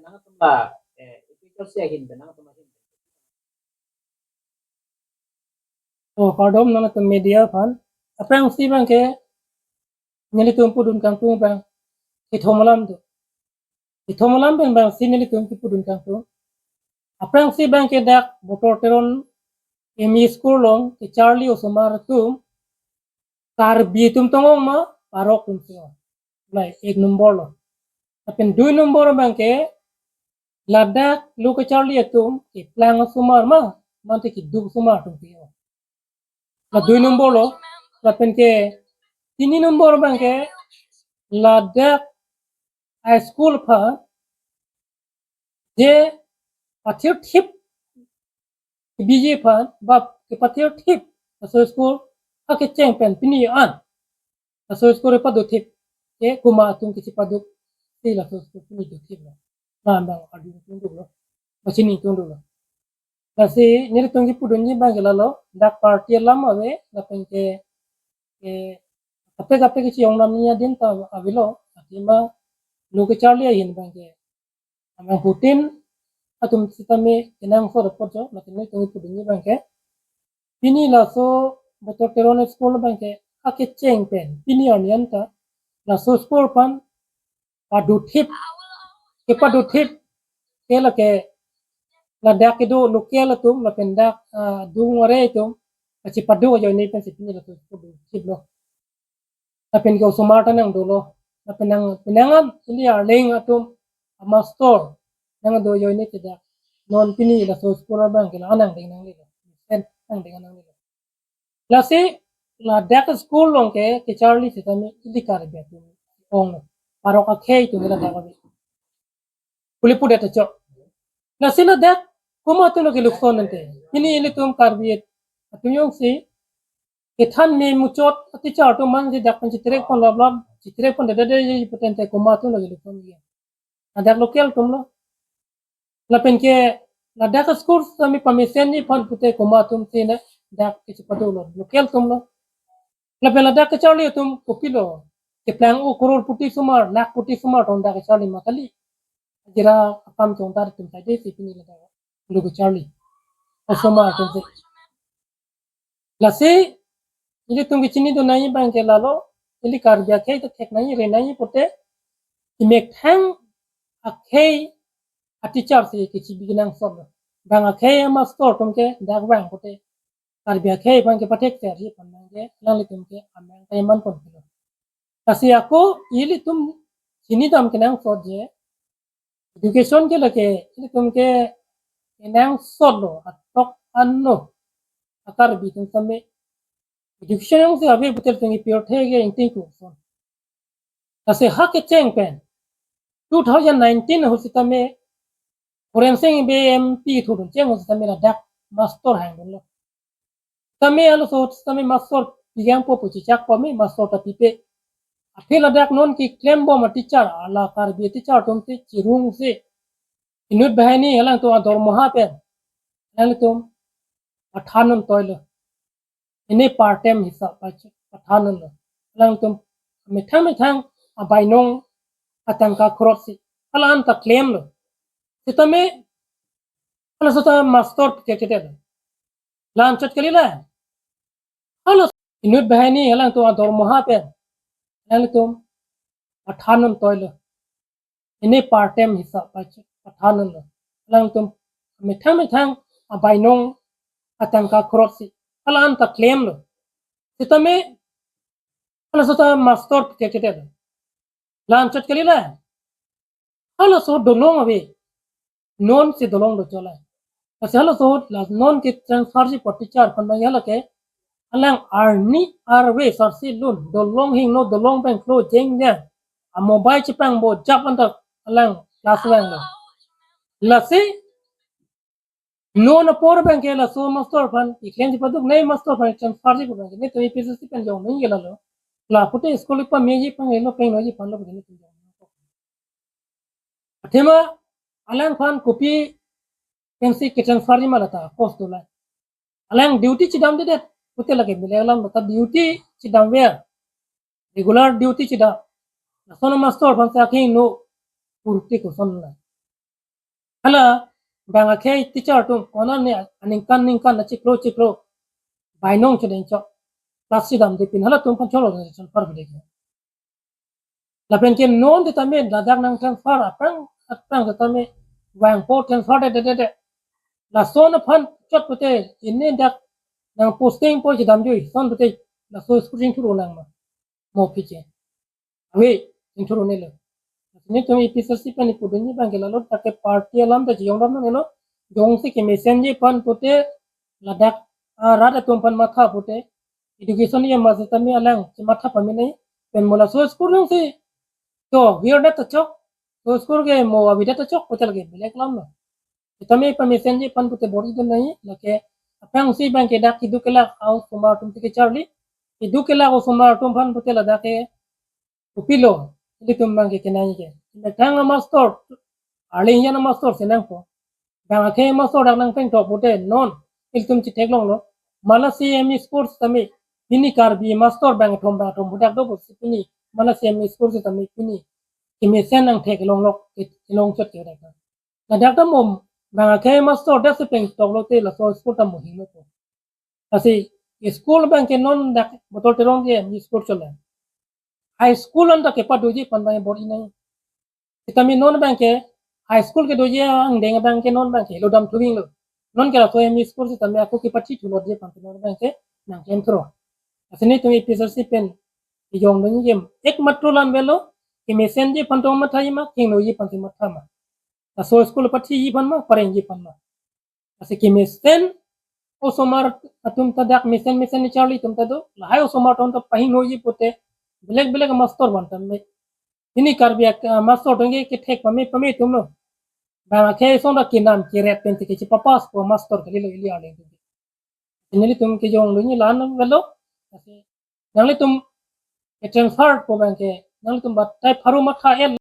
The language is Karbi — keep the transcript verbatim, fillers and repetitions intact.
Nangtum la, eh, ipikal si ahin pen nangtum ahin. Oh, kardom nangtum media aphan. Aphrangsi abangke nelitum pudun kangtung abang kethom alam do. Kethom alam pen abangsi nelitum kipudun kangtung. Aphrangsi abangke dak Botor Teron M E School along kecharli osomar atum Karbi atum tong-ong ma, Parok atum tong-ong. Lai ek nombor lo. Lapen dui nombor abangke ladak lo kecharli atum keplang osomar ma, mate keduk osomar atum tong-ong. La dui nombor lo. Lapen ke tini nombor abangke ladak high school aphan je pathirthip, B J P aphan ba kepathirthip laso school akecheng pen pini an laso school pado thip, ke komat atum kachipado si laso school pini do thip lo. Lam abang arju tungduk lo, pachini tungduk lo. Lasi nelitum kipudunji abangke lalo, dak party alam ave, lapen ke, ke kaprek kaprek kachiyong nam ni adin ta avelo, athema lo kecharli ahin abangke amang putin atum sitame kenangsot apot jo, lapen nelitum kipudunji abangke pini laso Botor Teron school abangke akecheng pen pini arni anta laso school aphan pado thip, kepado thip ke lake ladak kedo local atum lapen dak, ah, adung are atum kachipado ajoine pensi pini laso school pado thip lo. Lapen ke osomar ta nangdolo. Lapen nang, penang an ili arleng atum amastor nangdo ajoine ke dak non pini laso school abangke la anang ding nanglelo. Sen nang ding nanglelo. Lasi ladak school along ke kecharli sitame ili Karbi atum ong lo. Parok akhei atum ladak ave. Puli pudet acho. Lasi ladak komat atum lo kelukson ante. Pini ilitum Karbi atum jongsi kethan me muchot teacher atum man si dak pen chitrek pon lablab, chitrek pon dada dada ji pute ante komat atum lo kelukson ji. Ladak local atum lo. Lapen ke ladak school sitame pamesenji aphan pute komat atum si ladak kachipado lo, local atum lo. Lapen ladak kecharli atum kopilo, keplang o crorepati osomar, lakhpati osomar tong dak kecharli ma kali. Ajira akam chongdar atum saide si pini ladak lo kecharli osomar atum si. Lasi ilitum kechinidun nangji abangke lalo, ili Karbi akhei ta thek nangji, re nangji pute, emethang akhei ateacher si kechibi kenangsot lo. Bang akhei amastor atum ke dak vang pute, Karbi akhei abangke pathek terji aphan abangke alanglitum ke amang ta eman pon pilo. Lasi ako ilitum chinidam kenangsot je education ke lake ilitum ke kenangsot lo, atok anlo, a Karbi atum sitame education jongsi ave putel tung ipirthe ke ingting kurson. Lasi ha kecheng pen two thousand nineteen ahut sitame Horensing Bey M P thudun cheng ahut sitame ladak mastor hangdunlo. Sitame alo so sitame mastor pigang po pu chichak po me mastor ta pipe. Aphi ladak non keklem bom ateacher, ala Karbi teacher atum si chirung si inut banghini alangtum adormoha pen alangtum pathan un toilo. Ini part time hisap pache pathan unlo. Alangtum methang methang abainong atangka khrot si hala anta klemlo. Sitame hala sota mastor pichekchete lo. Lam chot kali la. Hala inut banghini alangtum adormoha pen alangtum pathan un toilo. Ini part time hisap pache pathan unlo. Alangtum methang methang abainong atangka khrot si hala anta klemlo. Sitame hala sota mastor pichekchete lo. Lam chot kali la. Hala so dolong ave. Non si dolong do cholai. Lasi hala so la non ke transfer ji po teacher aphan abang hala ke alang arni arve sarsi lun dolong hingno dolong bengklo jeng jeng. A mobile chepangbo jap anta alang class vanglo. Lasi non apor abangke laso mastor aphan iklem chipaduk nei mastor aphan transfer ji abangke netum A P S C pen jong ningje lalo. La pute school ipameji pangelo pengnoji aphan lo pute netum jong. Athema alangphan kopi pensi ketransfer ji ma lata post do la. Alang duty chedamdedet pute lake mele alam ta duty chedamver. Regular duty chedam. Lason mastor aphan sa kehingno purti koson la. Hala bang akhei teacher atum konane aningkan ningkan achiklo chiklo bainong chodeng chok class si damde pin halatum aphan cholo transfer pide ke. Lapen ke non tame ladak nang transfer aphrang aphrang tame vangpo transfer de de de de. Lason aphan chot pute ini dak nang posting po chedamjui son pute laso school chingthur nang ma. Mo piche. Ave, chingthur-un-elo. Netum A P H L C pen ipudunji abang ke lalo dak ke party alam ta chiyong dam nelo. Jongsi kemesenji aphan pute ladak arat atum aphan matha pute. Education ya masih tame alang si matha pamenei. Pen mo laso school nang si. To, wir dat ta chok. To school ke mo avi dat ta chok pute lake belek alam lo. Tame pamesenji aphan pute bor-idun nai, lake aphrangsi abang ke dak keduk kelak a-osomar atum si kecharli. Keduk kelak osomar atum aphan pute ladak ke kopilo, ilitum abang ke kenai ke. Dak thang a-master, arleng jan a-master si nangpo. Bang akhei master dak nangpeng thok pute non, ilitum chetheklonglo. Malasi M E sports tame, pini Karbi master bang thom bang thom dak do pusi pini, Malasi M E sports tame pini. Kemesen nangtheklonglok, kelong chot ke dak. Ladak ta mo bang akhei master dak si peng toklo te laso school ta mo hinglo to. Lasi school abang ke non dak Botol Terong ke M E sports chole. High school an dak kepadoji aphan abang bor-inai. Sitame non abang ke high school kedoji angdeng abang ke non abang ke lo dam thuving lo. Non ke laso M E sports sitame ako kepathi thulotji aphan non abang ke nangklem thuro. Lasi netum A P H L C pen ijong dun jem ekmatro lan avelo, kemesenji aphan tong matha ma, kengnoji aphan si matha ma. Laso school pathiji aphan ma, parengji aphan ma. Lasi kemesen osomar atum ta dak mesen mesen ni charli atum ta do. Lahai osomar atum ta pahingnoji pute belek belek master van tame. Pini Karbi ak-, ah, master atum ke kethek pame pame atum lo. Bang akhei song dak kenam keret pen si kechepapass po master kalilo ili arleng atum. Nelitum kejong dunji lan avelo. Lasi nanglitum ke transfer po abang ke nanglitum batai pharo matha el